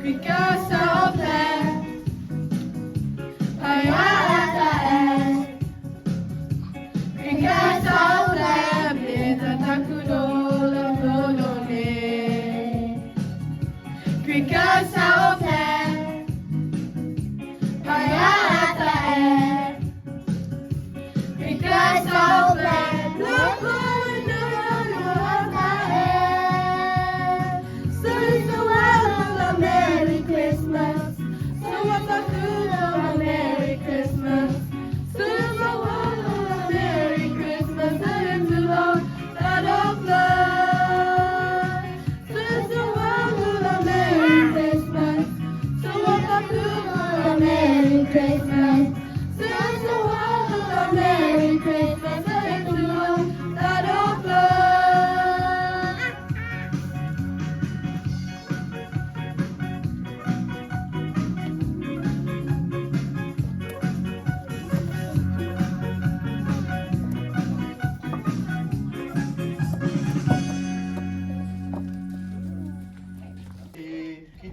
Kwi ka sa o pe, pa ya a ta e. Kwi ka sa o pe, pe ta ta ku do lo do do ne. Kwi ka sa o pe, pa ya a ta e. Kwi ka sa o pe, lo ko no no a ta e. So so wa lo lo Merry Christmas. So wa ta ku lo lo Merry Christmas. So so wa lo lo Merry Christmas. And it's a long, a long, long. So so wa lo lo Merry Christmas.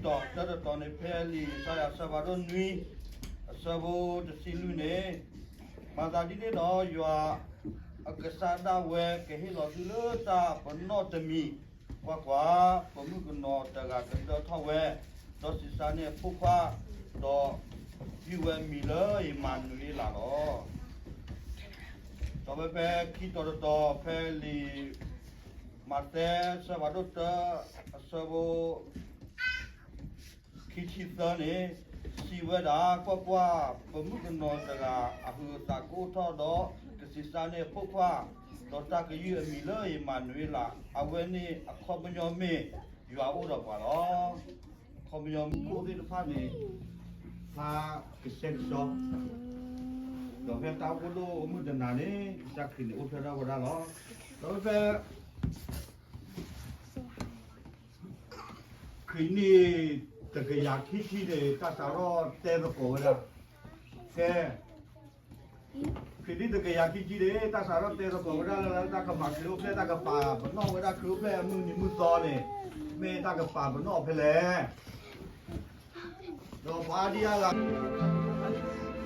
တၢ်တတီၤန့ၣ် ဖဲလံာ်ယၡါယၤအဆၢဖးဒိၣ်နွံ အဆၢဖိတဆံလွံၢ်န့ၣ်, မၤသးဒ်န့ၣ်ဒီး ယွၤအကစၢ်ဒၣ်ဝဲကဟ့ၣ်လီၤသုလၢတၢ်ပနီၣ်တမံၤ, ကွၢ်ကွၢ်, ပမုၣ်ကနီၤတဂၤကဒၢထီၣ်ဝဲ, ဒီးစံးစါန့ၢ်အဖိခွါ, ဒီးဟ့ၣ်ဝဲမံၤလၢယမၤနၢၤအ့လးလီၤ. ဒီးဖဲဖဲခံတီၤတတီၤ ဖဲလံာ်မးသဲအဆၢဖးဒိၣ်တၢ အဆၢဖိ ခံဆံသၢန့ၣ်, စံးဝဲဒၣ်, ကွၢ်ကွၢ်, ပမုၣ်ကနီၤတဂၤအဟုးအသးကအိၣ်ထီၣ်ဒီး ကစံးစါန့ၢ်အဖိခွါ, ဒီးတၢ်ကယုၢ်အမံၤလၢယမၤနၢၤအ့လး, အဝဲန့ၣ်အခီပညီမ့ၢ်ယွၤအိၣ်ဒီးပှၤလီၤ. အခီပညီမ့ၢ်ကိၣ်သ့ၣ်တဖၣ်န့ၣ် ဖျါကဆှဲကဆှီ, ဒီးဖဲတၢ်အိၣ်ဖှိၣ်ဒိၣ်မုၢ်တနၤန့ၣ် ကစၢ်ခရံာ်န့ၣ်အိၣ်ဖျဲၣ်ထီၣ်ဝဲဒၣ်လီၤ. ဒီးဖဲ ခရံာ်နံၣ်တကယၤခံဆံန့ၣ် တၢ်စးထီၣ်တဲသကိးဝဲဒၣ်, ကဲ, ခရံာ်နံၣ်တကယၤခံဆံန့ၣ် တၢ်စးထီၣ်တဲသကိးဝဲဒၣ်လၢ တၢ်ကမၤခရံာ်အိၣ်ဖျဲၣ် တၢ်ကပာ်ပနီၣ်ဝဲဒၣ်ခရံာ်အိၣ်ဖျဲၣ်အမုၢ်နံၤမုၢ်သီန့ၣ် မ့ၢ်တၢ်ကပာ်ပနီၣ်ဖဲလဲၣ်. ဒီးပှၤအါဒံအါဂၤ ဟ့ၣ်လီ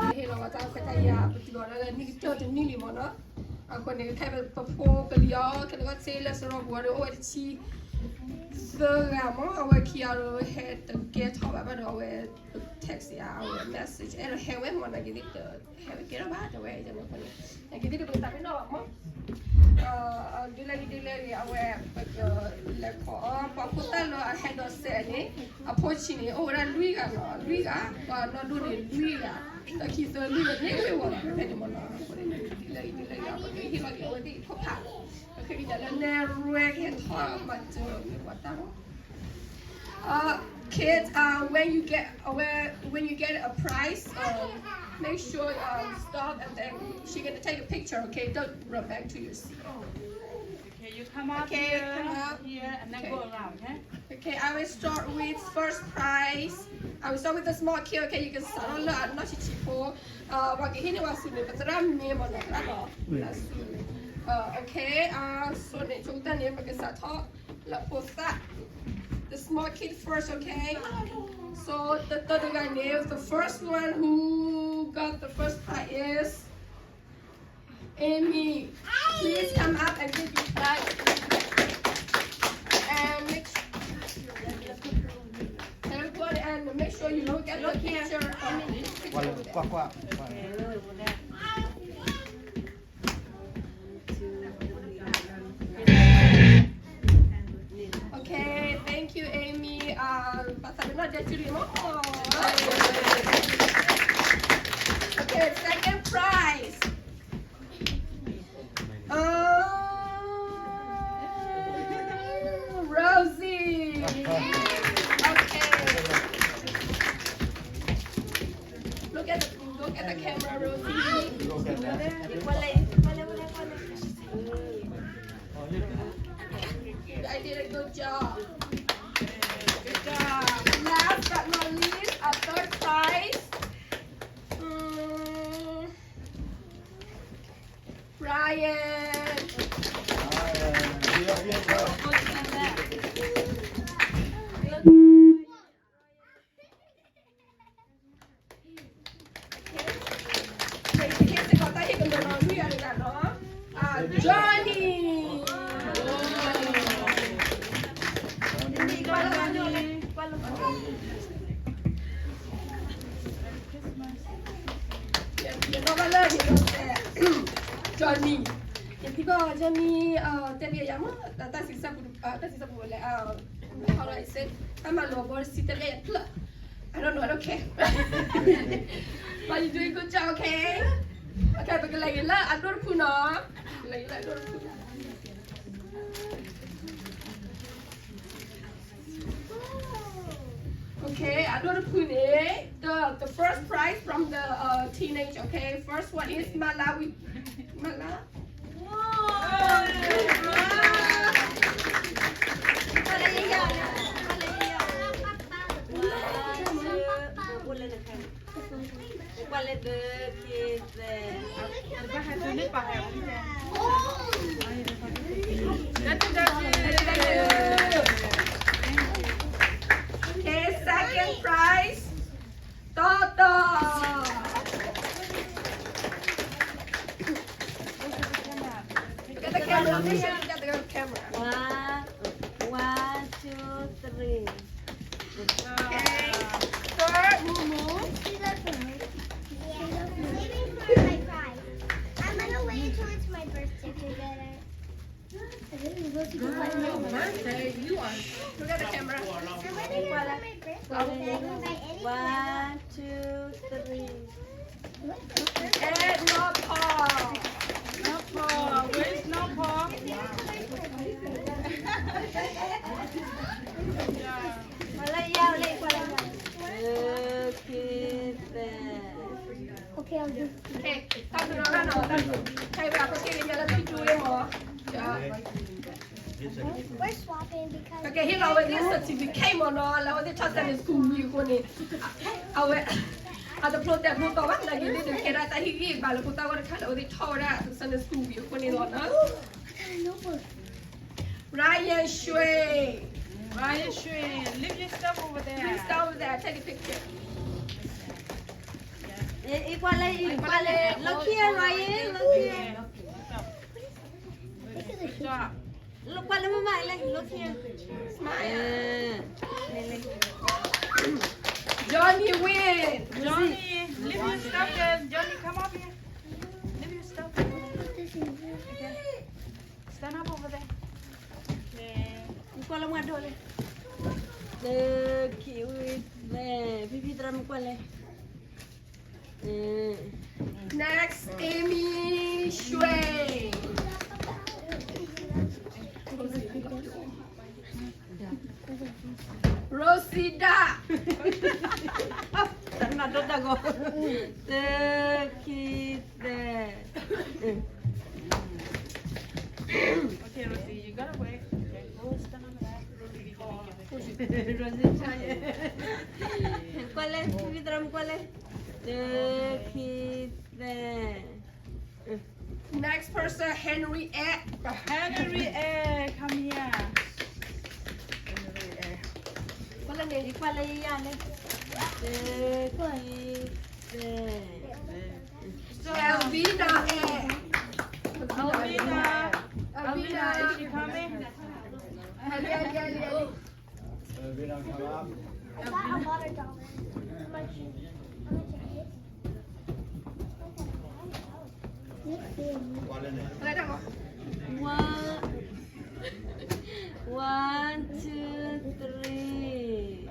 ၤဝဲတၢ်ခွဲးတၢ်ယာ် ပတုၤလီၤလၢနံၣ်ကတၢၢ်တနံၣ်လံမ့ၢ်နီၤ. အဃိန့ၣ် ခဲအံၤပဖိကလံၤအီၤ ခဲလၢာ်ကီၢ်စ့လၢစရီပူၤဒီး အိၣ်ဝဲတဆံသၢဂၤမ့ၢ် အဝဲခံဂၤဒီးဟဲတကဲထီၣ်ဘၣ်ဘၣ်ဒီး အဝဲ text ယၤ အဝဲ message အဲၣ်ဒိးဟဲဝဲမ့ၢ် နာ်က့ၤသ့ၣ် ဟဲဝဲကဲထီၣ်ဘၣ် တဲဝဲ နာ်က့ၤသ့ၣ်တပကသးပ့ၤနီၣ်ဘၣ်မ့ၢ် ဒ်လဲၣ်ဂ့ၤဒ်လဲၣ်ဂ့ၤ အဝဲ ပကလဲၤခီအီၤ ပှၤဖိသၣ်လၢအဟဲဒိးစဲးန့ၣ် အဖိဆံးန့ၣ် အိၣ်ဝဲဒၣ်လွံၢ်ဂၤနီၤ လွံၢ်ဂၤ ပှၤနီၢ်ဒိၣ်န့ၣ်လွံၢ်ဂၤ ဒီးခံသၢလွံၢ်ဂၤန့ၣ် မ့ၢ်ဝဲလီၤ ဖဲန့ၣ်မ့ၢ်နီၤ ဒ်လဲၣ်ဂ့ၤဒ်လဲၣ်ဂ့ၤ ပကဟ့ၣ်လီၤက့ၤအဝဲသ့ၣ်အဖိဖး ပကဟ့ၣ်ဒ်လဲၣ် နဲရဲကဟဲထီၣ်မၤစၢၤမ့ၢ်ပှၤတၢ်မ့ၢ် Uh, kids, uh, when you get when, when you get a prize, um, make sure um stop and then she's gonna take a picture, okay? Don't run back to your seat. Okay, you come Okay, come up here and then go around, okay? Okay, I will start with first prize. I will start with the small kid, okay? ယကစးထီၣ်လၢအနီၢ်ဆံးဆံးဖိ, ပှၤကဟ့ၣ်န့ၢ်ဝဲဆူန့ၣ် ပသရၣ်မ့ၢ်မ့ၢ်နီၤ သရၣ်နီၤ, လၢဆူ, okay, ဆိန့ၣ် ဆိကတၢၢ်န့ၣ် ပကစးထီၣ်လၢဖိသၣ်, the small kid first, okay? So တၢ်တဂၤန့ၣ် the first one who got the first prize is Amy, please come up and give your prize. And make sure, everyone, and make sure you look at the picture. Of the picture over there. Okay, thank you, Amy. ပသးပ့ၤနီၣ်ဒဲးစုလံမး. Okay, second prize. Uh, Rosie. Okay. Look at the, look at the camera, Rosie. I did a good job. Good job. Last but not least, a third prize. Mm, Brian. Johnny. ယထံၣ်ဘၣ် Johnny, တဲဘၣ်ယၤမ့ၢ် တၢ်စံးစၢ်ပူၤ, တၢ်စံးစၢ်ပူၤလဲၣ်, how do I say, တၢ်မၤလိာ်ဘီတစံးတဲဘၣ်ယၤတဖျၢၣ်, I don't know, I don't care. But you doing good job, okay? Okay, ပကလဲၤက့ၤလၢအဒိၣ်တဖုနီၤ, ပကလဲၤက့ၤလၢအဒိၣ်တဖု. Okay, အဒိၣ်တဖုန့ၣ်, the, the first prize from the, uh, teenage, okay? First one is Malawi. Mala. Okay, second prize. Toto. Get the camera. Make sure you get the camera. One, one, two, three. Okay. Third, Mumu. She loves me. Yeah. Maybe for my prize. I'm gonna wait until it's my birthday to get it. Girl, your birthday, you are. Look at the camera. I'm waiting for my birthday. One, two, three. And North Pole. North Pole. Where's North Pole? Good job. Okay, then. Okay, I'll do. Okay, တၢ်ဘျုးလီၤနီၤ, တၢ်ဘျုး, ခဲအံၤ ပကက့ၤက့ၤလၢထံကျိမး. We're swapping because ပကဟ့ၣ်လီၤဝဲသ့ၣ် certificate မးနီၤ, လၢအဝဲသ့ၣ်ထီၣ် Sunday school ဝံၤအဃိန့ၣ်, အဝဲ အတဖျိတဲာ်ဖျိတီဘၣ်, နာ်က့ၤသ့ၣ်ဒုးကဲဒၣ်တၢ်ဟ့ၣ်ဂံၢ်ဘါလၢဖိသၣ်ဝဲတခါလၢအဝဲသ့ၣ်ထီၣ်ဝဲဒၣ် Sunday school ဝံၤအဃိန့ၣ်လီၤနီၤ. Ryan Shui. Ryan Shui, leave your stuff over there. Leave stuff over there. Take a picture. Eh, eh, ကွၢ်လဲၣ်, eh, ကွၢ်လဲၣ်, look here, Ryan, look here. Good job. Look, ကွၢ်လဲၣ် မမလဲၣ်, look here. Smile. Eh. Johnny win. Johnny, leave your stuff there. Johnny, come up here. Leave your stuff. Okay. Stand up over there. Okay. မကွၢ်လၢမွဲဒိၣ်လဲၣ်. Okay, wait. လဲၣ်, ဖံဖံသရၣ် မကွၢ်လဲၣ်. Next, Amy Shui. Rosida. Tana dota go. Te kite. Okay, Rosie, you gotta Rosita ယဲ, ကွၢ်လဲၣ်, ဖံဖံသရၣ်မုၣ်ကွၢ်လဲၣ်, တၢ ခံ သၢ. Next person, Henry Ed. Henry Ed, come here. Henry Ed. ကွၢ်လဲၣ်န့ၣ်, ကွၢ်လဲၣ်ယၤလဲၣ်, တၢ ခံ သၢ. Elvina Ed. Elvina, Elvina, is she coming? အလံၤ, အလံၤ, အလံၤ, အလံၤ. One, one, two, three.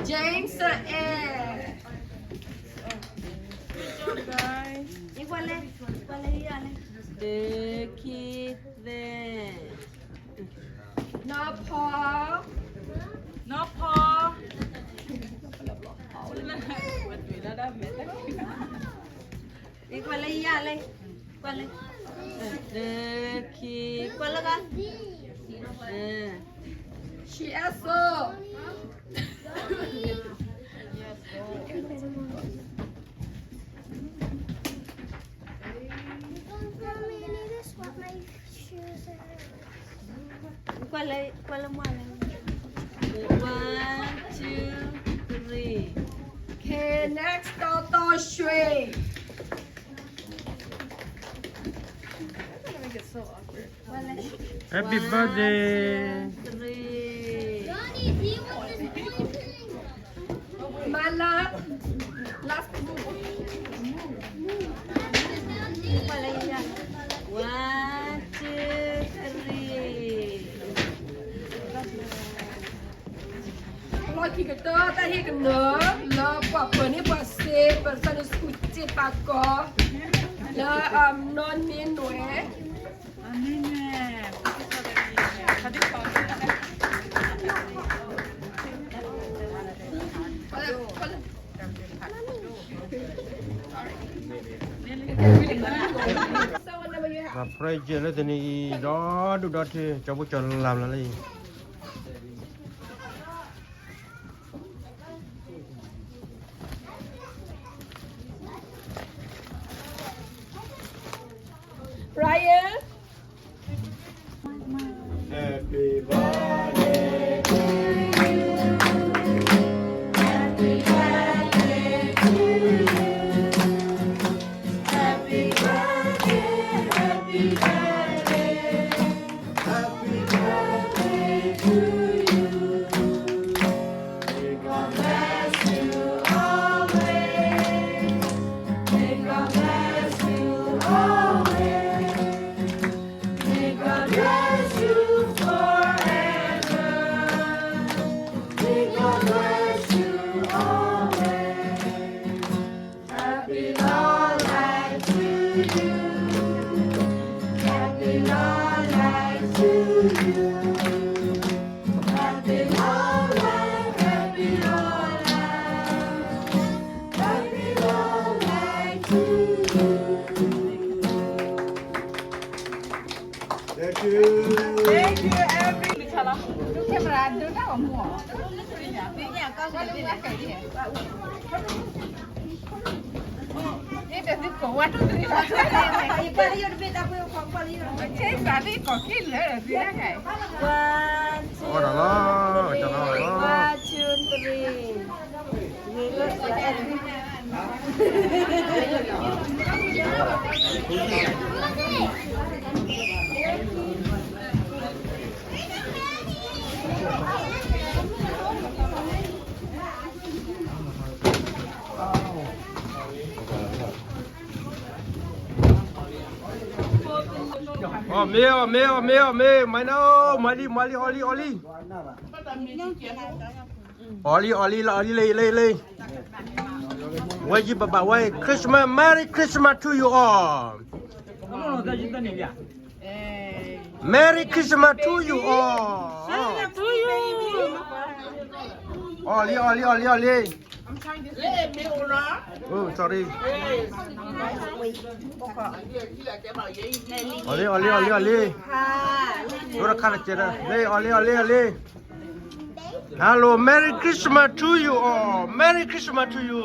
James Ed. Good job, guys. ကွၢ်လဲၣ်, ကွၢ်လဲၣ်ယၤလဲၣ်, တၢ ခံ သၢ. နီၢ်ဖီ, နီၢ်ဖီ, ကွၢ်လဲၣ်ယၤလဲၣ်, ကွၢ်လဲၣ်, တၢ ခံ ကွၢ်လၢဂၤ, အ she also. Mommy, I need to swap my shoes and ကွၢ်လဲၣ်, ကွၢ်လဲၣ်မ့ၢ်လဲၣ်, one, two, three. Okay, next, တီတီရွှေ. Happy birthday. One, two, three. Mala, last move. One, two, three. လီၢ်ခံကတၢၢ် တၢ်ဟ့ၣ်ကနၢၤ လၢပှၤပၢၤန့ၢ်ပှၤစ့ ပ Sunday School စ့ပာ်ကီၤ လၢ နီၢ်န့ၢ်နွဲၣ်. ပှၤ present လၢတနံၤအံၤ ဒီဒူၣ်ဒီထၢ ကၠီဖိကၠီလၤလၢအံၤ. Brian. Happy birthday to you. Happy birthday to you. Happy birthday, happy birthday. Happy birthday to you. May God bless you always. May God bless you always. May God bless you forever. May God bless you always. Happy long life to you. Happy long life to you. Happy long life, happy long life. Happy long life to you. Thank you. Thank you, every. Camera, do that one more. One, two, three. One, two, three. One, two, three. အီၣ်မ့ၤ အီၣ်မ့ၤ အီၣ်မ့ၤ အီၣ်မ့ၤ မၤနီၤ မၤလံ မၤလံ အီၣ်လံ အီၣ်လံ အီၣ်လံ အီၣ်လံ လၢအီၣ်လံ လၢအီၣ်လံ လၢ လၢ လၢ ဝဲယံၤဘၣ်ဘၣ်ဝဲ Christmas, Merry Christmas to you all. Merry Christmas to you all. အီၣ်လံ အီၣ်လံ အီၣ်လံ အီၣ်လံ Oh, sorry. အီၣ်လံ အီၣ်လံ အီၣ်လံ အီၣ်လံ ဒိတခါတကဲးဒီး လၢ အီၣ်လံ အီၣ်လံ အီၣ်လံ Hello, Merry Christmas to you all. Merry Christmas to you.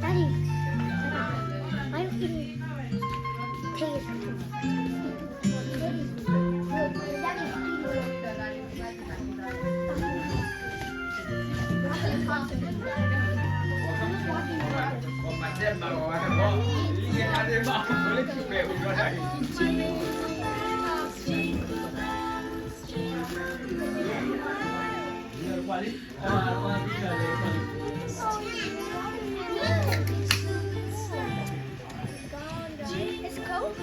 Daddy, why don't you take it? It's cold.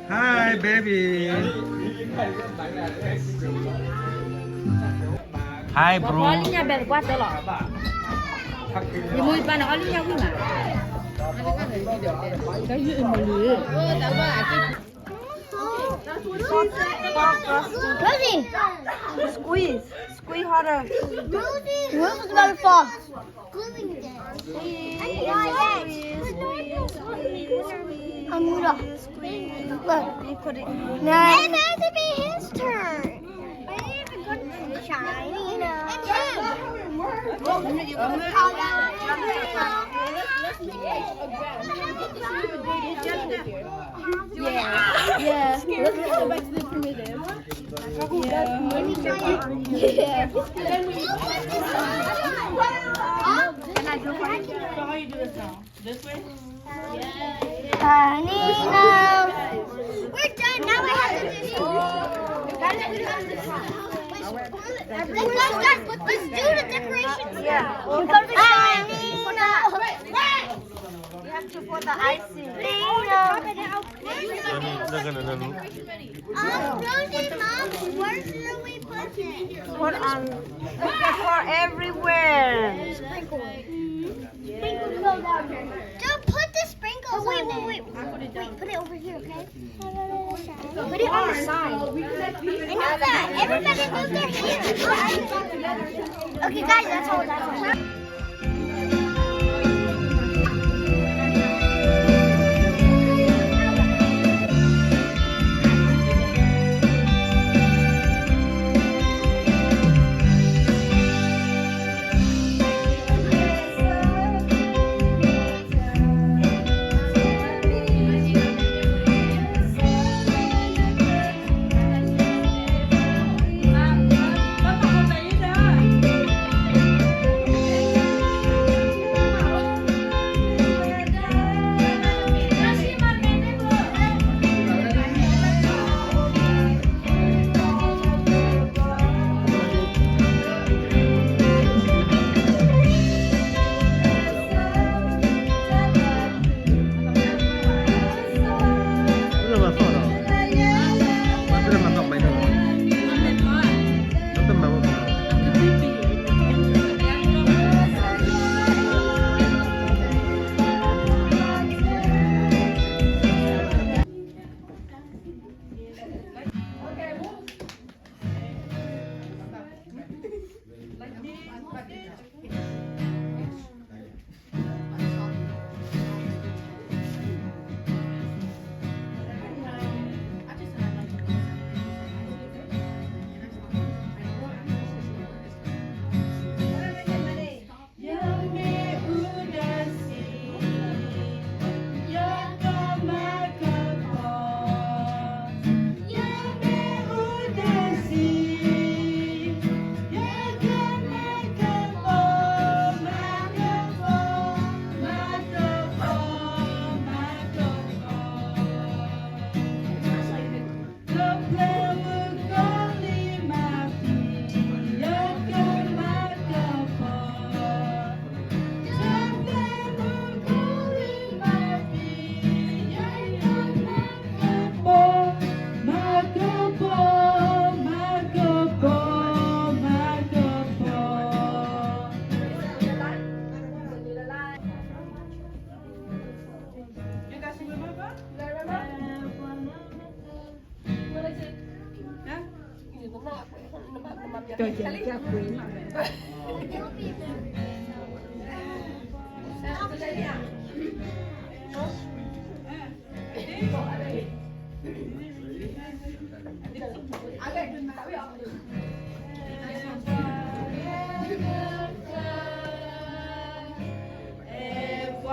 Hi, baby. Hi, bro. Ɔလံညါဘဲကွၢ်တၢ်လီၤ. ယမိၢ်ယပၢ်န့ၣ် အီလံညါဝံၣ်မး. တၢ်ယုၢ်အံၤမလံ. Rosie. Squeeze. Squeeze harder. Rosie. Rosie is about to fall. Squeeze, squeeze, squeeze, squeeze, squeeze. Look. It has to be his turn. Shiny. It's him. Yeah. Yeah. Let's go back to the primitive. Yeah. Yeah. Can I do it? So how you do this now? This way? Uh, Nina. We're done. Now I have to do. Let's, let's, let's do the decorations. Yeah. Uh, Nina. You have to put the icing. Nina. Um, Rosie, Mom, where should we put it? Put on, pour everywhere. Sprinkle. Sprinkle. Don't put the sprinkles on it. Wait, wait, wait. Wait, put it over here, okay? Put it on the side. I know that. Everybody move their hands. Okay, guys, that's all. That's all. ကၠီၣ်ကၠီၣ်ကၠီၣ်ကွံာ် အဲၣ်ပှၤလၢနဃၢၤ, စီၤခရံာ်မၤလိာ်တ့ၢ်, ဘၣ်အဲၣ်ပှၤလၢနဃၢၤ, ဒ်နအဲၣ်လီၤနသးဒၣ်နဲ, အဲၣ်ပှၤ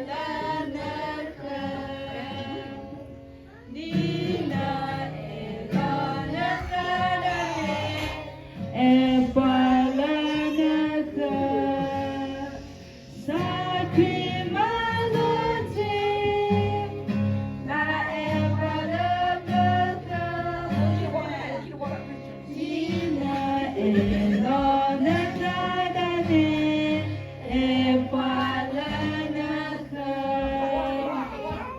လၢနဃၢၤ, အဲၣ်ပှၤလၢနဃၢၤ အဲၣ်ပှၤလၢနဃၢၤ, ဒ်နအဲၣ်လီၤနသးဒၣ်နဲ, အဲၣ်ပှၤလၢနဃၢၤ, စီ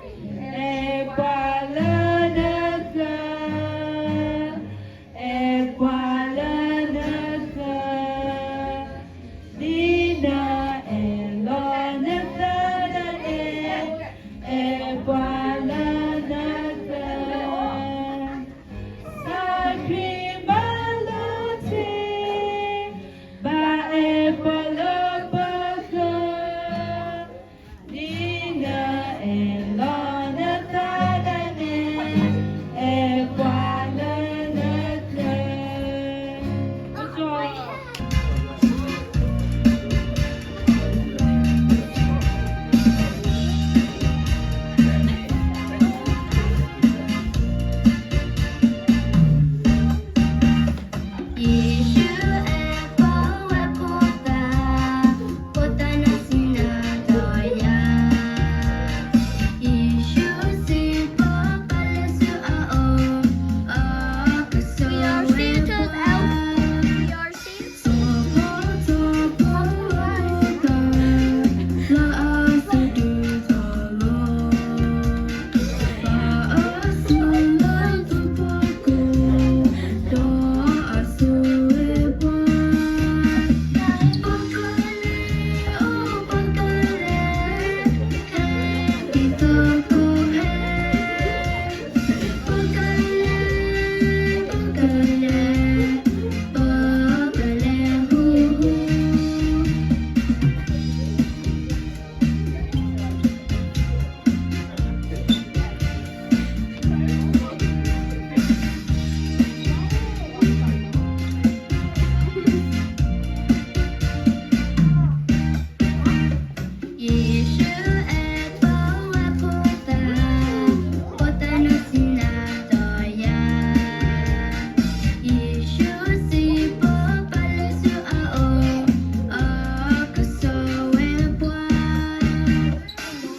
ၤခရံာ်မၤလိာ်တ့ၢ်, ဘၣ်အဲၣ်ပှၤလၢပဃၢၤ ဒ်နအဲၣ်လီၤနသးဒၣ်နဲ, အဲၣ်ပှၤလၢနဃၢၤ, ယ့ၣ်ၡူးအဲၣ်ပှၤဝဲဖိသၣ်, ဖိသၣ်နၢ်စံၣ်နၢ်ဒီးယၤ, ယ့ၣ်ၡူးစံးဘၣ်ပှၤလၢအအိၣ်, အကစၢ်ဝဲပှၤ စီၤပီစီၤပီဝဲဖိသၣ်, လၢအစံးဒုးတၢ်လီၤ, ဘၣ်အစုလၢပဖီခိၣ်, ဒီးအစုဝဲပှၤ, ပကလဲၤအိၣ်ပကလဲၤ, ဟဲဒ်သိးကဟဲ ပကလဲၤ, ပကလဲၤ, ပကလဲၤဟူးဟူး. ယ့ၣ်ၡူးအဲၣ်ပှၤဝဲဖိသၣ်, ဖိသၣ်နၢ်စံၣ်နၢ်ဒီးယၤ, ယ့ၣ်ၡူးစံးဘၣ်ပှၤလၢအအိၣ်, အကစၢ်ဝဲပှၤ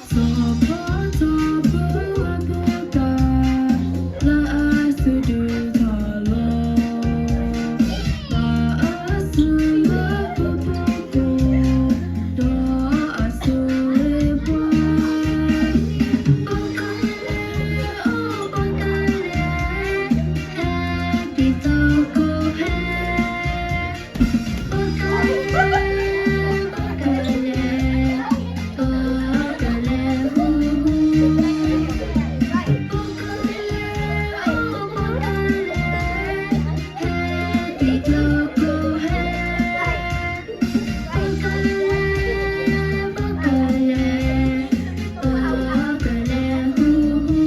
စီၤပီစီၤပီဝဲဖိသၣ်, လၢအစံးဒုးတၢ်လီၤ, ဘၣ်အစုလၢပဖီခိၣ်, ဒီးအစုဝဲပှၤ, ပကလဲၤအိၣ်ပကလဲၤ, ဟဲဒ်သိးကဟဲ ပကလဲၤ, ပကလဲၤ, ပကလဲၤဟူးဟူး, ပကလဲၤအိၣ်ပကလဲၤ, ဟဲဒ်သိးကဟဲ, ပကလဲၤ, ပကလဲၤ, ပကလဲၤဟူးဟူ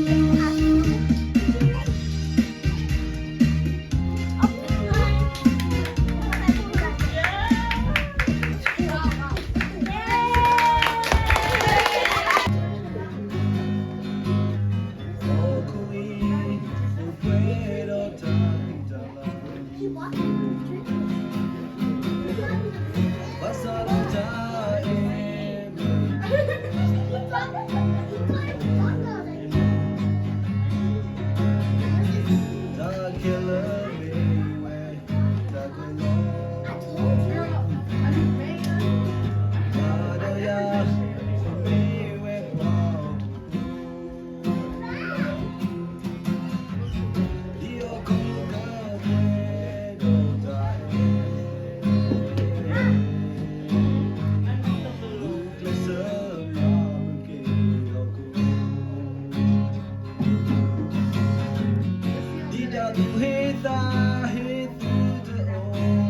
း.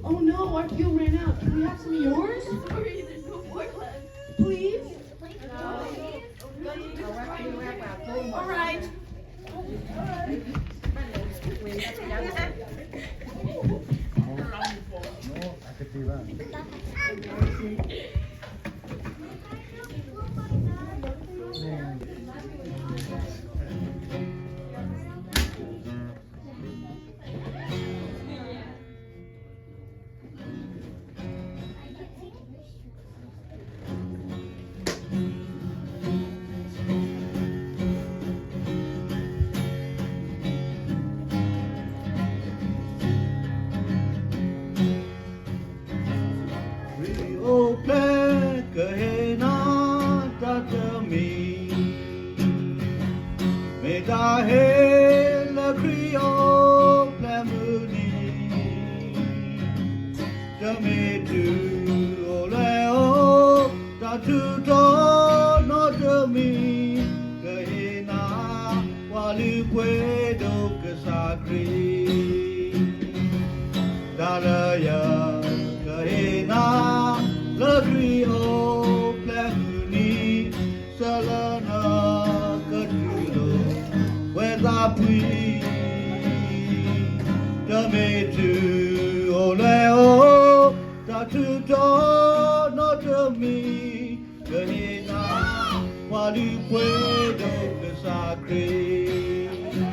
Oh no, our fuel ran out. Can we have some of yours? Sorry, there's no more left. Please? All right. Lၢ်အိၣ်ဖျဲၣ်ကဟ့ၣ်နၤတၢ်တမံၤ, မ့ၢ်တၢ်ဟ့ၣ်လၢခရံာ်အိၣ်ဖျဲၣ်မုၢ်နံၤ, တမ့ၢ်တုၤအိၣ်လၢၤအီၤ တၢ်ထူးတီၤနီတမံၤ, ကဟ့ၣ်နၤ ပှၤလုၢ်ပှ့ၤဒိၣ်ကစၢ်ခရံာ် တၢ်လၢယကဟ့ၣ်နၤ လၢခရံာ်အိၣ်ဖျဲၣ်မုၢ်နံၤ, ဆၢလၢနကတူၢ်လိာ်ဝဲသးဖှံ, တမ့ၢ်တုၤအိၣ်လၢၤအီၤ တၢ်ထူးတီၤနီတမံၤ, ကဟ့ၣ်နၤ ပှၤလုၢ်ပှ့ၤဒိၣ်ကစၢ်ခရံာ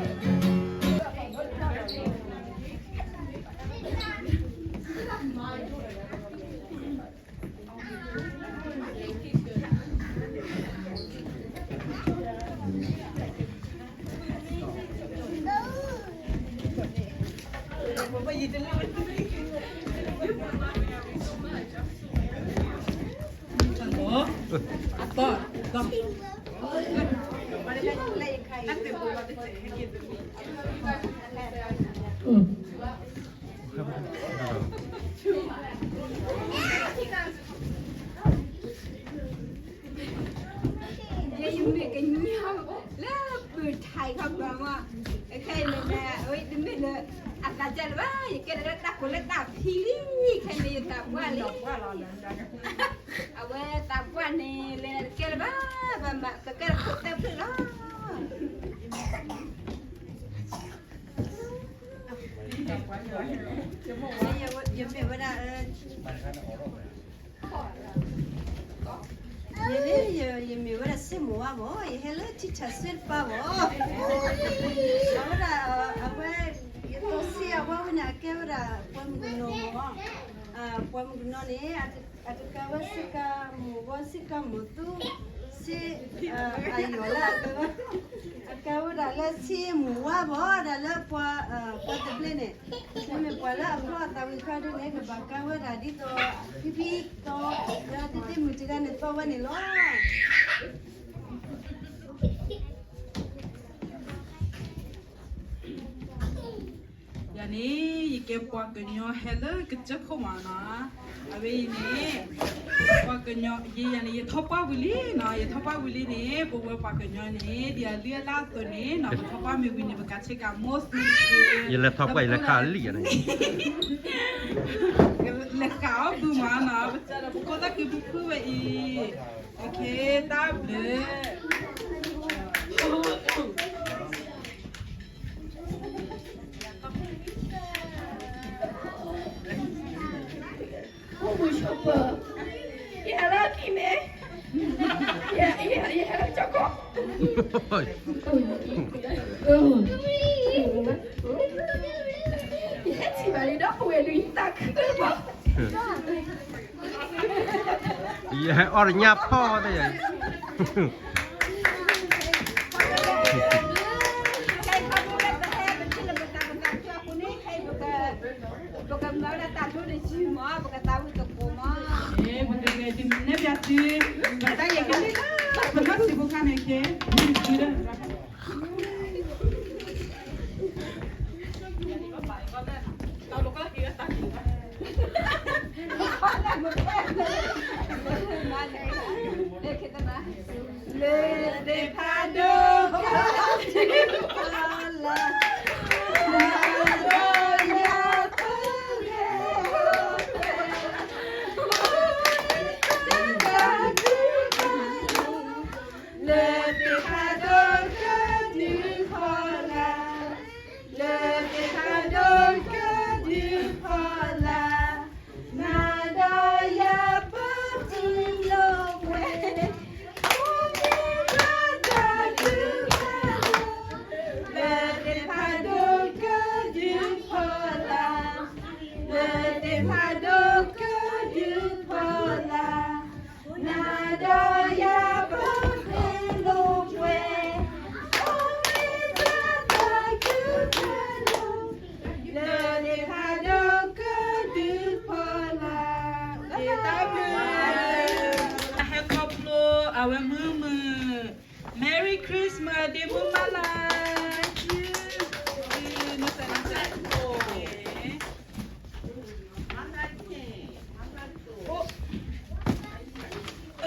်. ဟဲခီပီမး, ခဲအံၤန့ၣ် အဝဲတမ့ၢ်လၢ အသးစၢ်လၢၤဘၣ်, ယကဲလၢတၢ်ကိးလၢတၢ်ဖံးလံ, ခဲအံၤန့ၣ် ယသးပှၢ်လံ, အဝဲသးပှၢ်န့ၣ် လဲၤတကဲလၢၤဘၣ်, ပမၤကကဲလၢခိၣ်သၢဖျၢၣ်လီၤ. ယမ့ၢ်ဝဲဒၣ် ယမ့ၢ်ဝဲဒၣ်စ့ၣ်မိၢ်ဝါဘၣ်, ယဟဲလၢထံဆးစ့ၣ်တပၤဘၣ်, အဝဲဒၣ် အဝဲ ယသီစ့ၢ်အဝဲဝဲန့ၣ် အကဲဝဲဒၣ်ပှၤမုၣ်ကနီၤမး, ပှၤမုၣ်ကနီၤန့ၣ် အတကးဝဲစ့ၢ်ကီး မိၢ်ဝါစ့ၢ်ကီး မိၢ်သူစ့ၢ်, အယီၤလၢအကဲဝဲ, အကဲဝဲဒၣ်လၢစ့ၣ်မိၢ်ဝါဘၣ်, ဒၣ်လၢပှၤ, ပှၤတဘျ့န့ၣ်, မ့မ့ၢ်ပှၤလၢအဖျီအသးဝံၤခါဒ်န့ၣ် ကဘၣ်ကဲဝဲဒၣ်ဒ်သိး ဖံဖံသီ, လၢတၢ်မုာ်တဂၤန့ၣ်သီဝဲန့ၣ်လီၤ. ယၤန့ၣ် ယကဲပှၤကညီဟဲလၢကစၢၢ်ခိၣ်မးနီၤ, အဝဲအံၤန့ၣ် ပှၤကညီ ယၤန့ၣ် ယထီၣ်ပှၢ်ဝံၤလံနီၤ, ယထီၣ်ပှၢ်ဝံၤလံန့ၣ် ပဝဲပှၤကညီန့ၣ် ဒ်အလုၢ်အလၢ်အသိးန့ၣ်နီၤ ပထီၣ်ပှၢ်မ့ၢ်ဝံၤန့ၣ် ပကဆ့ကၤ most ယလဲၤထီၣ်ပှၢ် ယလဲၤခးလံယၤန့ၣ်, လဲၤခးအီၣ်ဘုမးနီၤ, ပစးဒီးပခိၣ်သၣ်က့ၤဖုဖုဝဲအံၤ, တၢ်ဘျုး Holy shepherd, ယဟဲလၢကံၢ်မဲ, ယဟဲလၢကၠီကီ, ယဟဲထံၣ်ဘၣ်လံဒီးပဝဲဒုးယသးခုဘၣ်. ယဟဲအီၣ်တညၣ်ဖီၣ်သ့ၣ်ယၤ ပကမၤဝဲဒၣ်တၢ်ဒိၣ်တဆံမး, ပကသးဝံၣ်သကိးမး, ပကနဲၣ်ပျးသု, ပတၢ်ယဲၢ်ကလံၢ်လၢ ပနီၢ်ဆံးဖိခါန့ၣ်က့ၤ, လၢသ့ၣ်ဖးဒိၣ် လၢသ့ၣ်ဖးဒိၣ်ကဒုးဖီလာ်, လၢသ့ၣ်ဖးဒိၣ်ကဒုးဖီလာ်, နၤဒီးယၤပတုၤလီၤဝဲ, လၢသ့ၣ်ဖးဒိၣ်ကဒုးဖီလာ်, လၢသ့ၣ်ဖးဒိၣ်ကဒုးဖီလာ်, နၤဒီးယၤပတုၤလီၤဝဲ, လၢသ့ၣ်ဖးဒိၣ်ကဒုးဖီလာ်, တၢ်ဘျုး, ဟဲခီဖျိအဝဲမုာ်မုာ်, Merry Christmas ဒ့မုၣ်မၤလၤ, နစဲနစဲ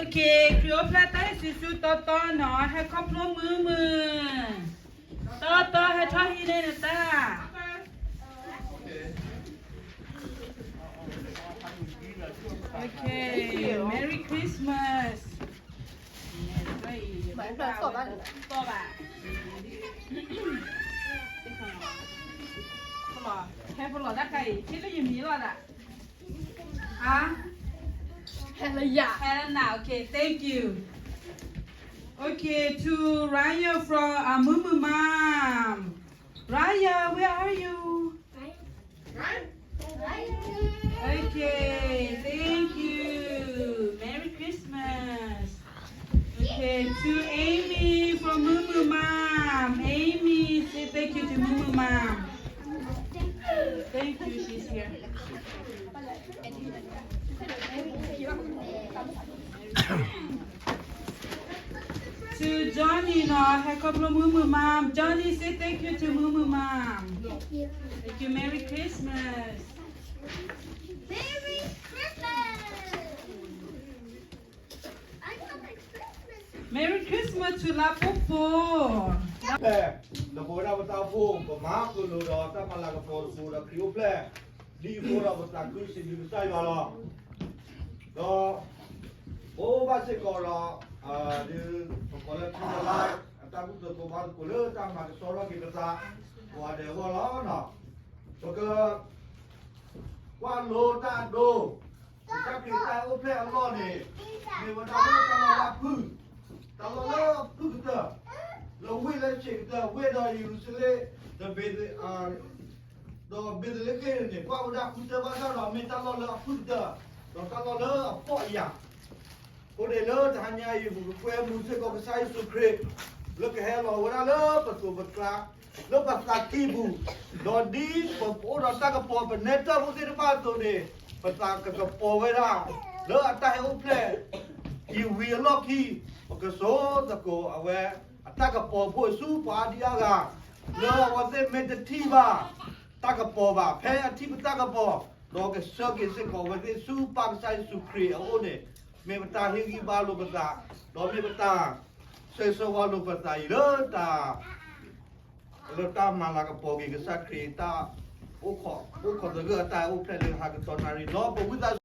Okay, ခရံာ်အိၣ်ဖျဲၣ်တၢ်ဟ့ၣ်စုဆူတီတီနီၤ, ဟဲခီဖျိမုာ်မုာ်, တီတီဟဲထီၣ်ဟံးန့ၢ်နတၢ်, Okay, Merry Christmas. ဟဲဖလီၣ်တၢ်ခါအံၤ ထံၣ်လၢယမံၤလီၤဒၣ်, ဟဲလၢယၤ Helena, okay, thank you. Okay, to Ryan from, uh, Moo Moo Mom. Ryan, where are you? Okay, thank you. Merry Christmas. Okay, to Amy from Moo Moo Mom. Amy, say thank you to Moo Moo Mom. Thank you, she's here. To Johnny နီၤ, ဟဲခီဖျိမုာ်မုာ် mom. Johnny, say thank you to မုာ်မုာ် mom. Thank you. Merry Christmas. Merry Christmas. I got my Christmas. Merry Christmas to လါပှိၢ်ဖိ. လၢပဝဲဒၣ်ပတၢ်အိၣ်ဖှိၣ် ပမၤဃုာ်လိာ်ဒီးတၢ်မၤလၤကပီၤသကိးဒီးခရံာ်အိၣ်ဖျဲၣ် ဒ်အဃိဒီးပသးခုစံးဘျုးကစၢ်ယွၤလီၤ. ဒီး ပအိၣ်ဘၣ်စ့ၢ်ကီးဒီး ဒ်ပကိးလၢထံတလါ အတၢ်ဘူၣ်သကိးဘါသကိးလၢတၢ်မၤကဆှီထီၣ်က့ၤပသး ကိးဂၤဒဲးအဂီၢ်လီၤ. ပက ကွၢ်လိတၢ်အဒိ ကစၢ်ခရံာ်တၢ်အိၣ်ဖျဲၣ်အလီၢ်န့ၣ် မ့ၢ်ဝဲဒၣ်လၢတၢ်လီၢ်လၢအဖုၣ်, တၢ်လီၢ်လၢအဖုၣ်ကတၢၢ်, လၢဝ့ၢ်လၢဆံးကတၢၢ် ဝ့ၢ်ဒီးယရူၤၡလ့ၣ် ဒီးဘ့း ဒီးဘ့းသလ့ဃ့ၣ်န့ၣ် ကွၢ်ဝဲဒၣ်ဃုထၢဘၣ်တၢ်ဒီး မ့ၢ်တၢ်လီၢ်လၢအဖုၣ်ကတၢၢ်, ဒီးတၢ်လီၢ်လၢအဖှီၣ်အယာ် အဃိန့ၣ်လၢတဟါညါအံၤ ပကကွဲမုာ်စ့ၢ်ကီးကစၢ်ယ့ၣ်ၡူးခရံာ် လၢကဟဲလီၤဝဲဒၣ်လၢပသိးပကျါ လၢပသးကံၢ်ပူၤ, ဒီးဒ်ပအိၣ်ဒီးတၢ်ကပီၤ ပနဲတၢၢ်ဖိသ့ၣ်တဖၣ်အသိးန့ၣ် ပသးကကပီၤဝဲဒၣ် လၢအတၢ်ဟဲအိၣ်ဖျဲၣ် အံၤဝံၤအလီၢ်ခံ ပကစိာ်သကိးအဝဲ အတၢ်ကပီၤဖိဆူပှၤအါဒံအါဂၤ လၢအဝဲသ့ၣ်မ့ၢ်တထံၣ်ဘၣ် တၢ်ကပီၤဘၣ် ဖဲအထံၣ်ပတၢ်ကပီၤ ဒီးကဆှၢက့ၤစ့ၢ်ကီးအဝဲသ့ၣ်ဆူပၢ်ကစၢ်ယ့ၣ်ၡူးခရံာ်အအိၣ်န့ၣ် မ့ၢ်ပတၢ်ဟ့ၣ်ဂံၢ်ဘါလိာ်ပသး ဒီးမ့ၢ်ပတၢ်ဆၢဂ့ၤဆၢဝါလိာ်ပသးအံၤလၢတၢ် လၢတၢ်မၤလၤကပီၤက့ၤကစၢ်ခရံာ်တၢ် အိၣ်ခိးသဂၢၢ်အတၢ်အိၣ်ဖျဲၣ်လၢဟါကတီၢ်နၣ်ရံၣ် ဒီးပဝံသးစူၤ